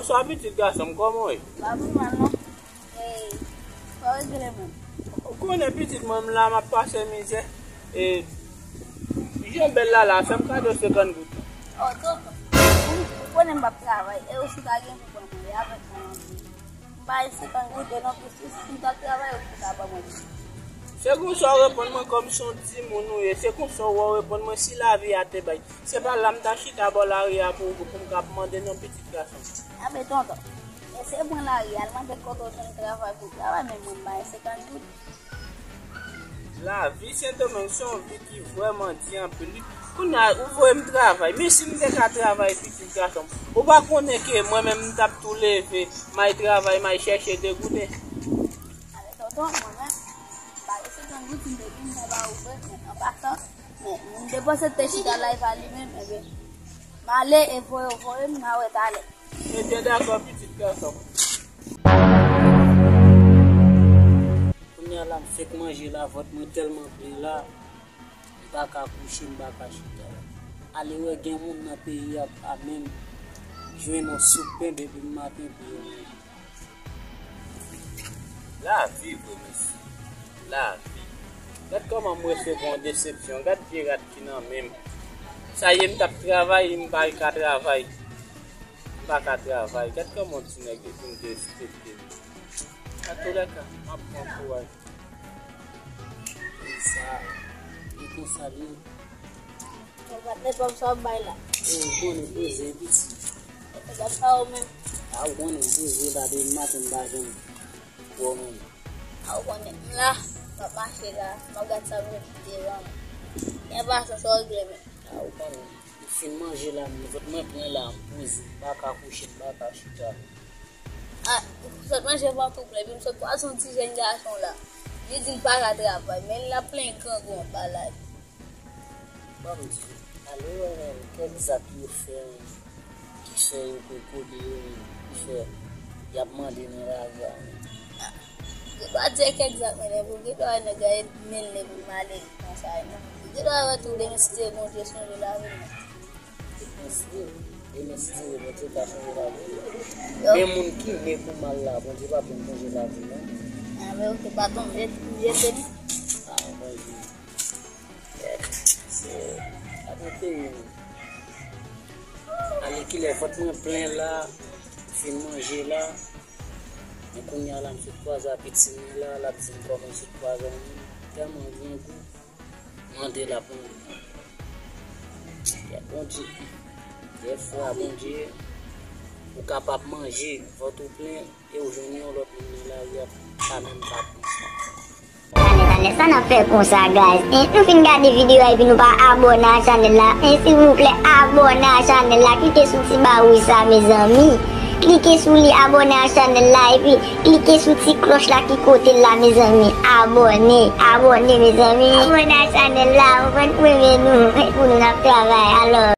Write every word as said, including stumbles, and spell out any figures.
Bonswa pitit gason m, kòman w ye? M pa pi mal non. Ey, fò w regle mwen. Ou konnen pitit mwen m la, m ap pase mizè. E, jan bèl la la, fè m kado senkant goud. Oh, tonton, ou konnen m p ap travay, e ou si ta gen pou ban mwen, e avèk mwen anpil. M pa gen senkant goud non, pitit, si m t ap travay, ou pou ta ban mwen. Se konsa w reponn mwen kòm se yon timoun ou ye, se konsa w wè w reponn mwen si lavi a te bay. Se pa la m ta chita bò lari a pou, pou m k ap mande non pitit gason. Anben tonton, eseye pran lari a, al mande kote w jwenn travay pou w travay, men mwen m pa gen senkant goud. Lavi Sendomeng se yon vi ki vrèman di anpil wi. Kounye a, ou voye m travay, men si m te ka travay pitit gason m, ou pa konnen ke mwen menm m t ap tou leve, m al travay, m al chèche de gouden. Anben tonton, mwen menm, m pa gen senkant goud, si m te gen, m ta ba ou vre, men an pasan, men m te panse te chita live a li menm, ebyen, m ale e voye w voye m, n a wè talè. Ebyen dakò pitit gason m. Kounye a la m fèk manje la, vant mwen tèlman plen la, m pa ka kouche, m pa ka chita. Ale wè gen moun nan peyi a pa menm jwenn yon soup pen depi maten pou yo manje. Lavi vre mesye. Lavi. Gad kòman m resevwa yon desepsyon. Gad vye rad ki nan men m. Sa ye, m t ap travay, m pa ka travay. M pa ka travay. Gad kòman yon ti nèg vin derespekte m. Antoulèka, m ap pran kouraj. E sa, e konsa li ye. Mwen pa t nèt wè sa w ap bay la. E ou konnen poze piti. Mwen pa t sa ou menm. A ou konnen poze la depi maten m pa janm wè w menm. A ou konnen m la, m ap mache la, m ap gad sa m gen devan mwen. Gen pa sa sa w regle menm. A ou konnen, m fin manje la, m vant mwen plen la, m poze, m pa ka kouche, m pa ka chita. A, sot manje vant ou plen, epi m sot kwaze yon ti jèn gason la. Li di l pa ka travay, men l ap plenyen grangou anba la. Ban m di, ale wè menm, kèk zak yo fè menm, ki fè yo pran kole yo menm, ki fè y ap mande nan lari a menm. Ou pa di e kèk zak menm, epi w gen dwa wè nèg la ret men l epi l male konsa menm. Ou gen dwa wè tou demen si Bondye sonje lavi l menm. Demen si Dye, demen si Dye, Bondye ka chanje lavi w. Men moun ki ne pou mal la, Bondye p ap janm chanje lavi l non. A, men ou te pa tonbe, m jete m. A, Bondye. Se, ap ete wi. Alèkile, vant mwen plen la, fin manje la. Men kounye a la, m sot kwaze a pitit mwen la, l ap di m kòman l sot kwaze a menm. Tèlman grangou. Mande l ap mande. Bondye. Dèfwa, Bondye, ou kapab manje, vant ou plen, e ou jwenn yon lòt moun nan lari a, pa menm pa pran sa. Talè, talè, sa n ap fè konsa, guys? En, nou fin gade videyo a epi nou pa abòne a chanèl la. En, silvouplè, abòne a chanèl la. Klike sou ti ba wouj sa, mezanmi. Klike sou li, abòne a chanèl la, epi klike sou ti klòch la ki kote l la, mezanmi. Abòne, abòne, mezanmi. Abòne a chanèl la, ou konn, pou renmen nou, pou nou n ap travay. Alò.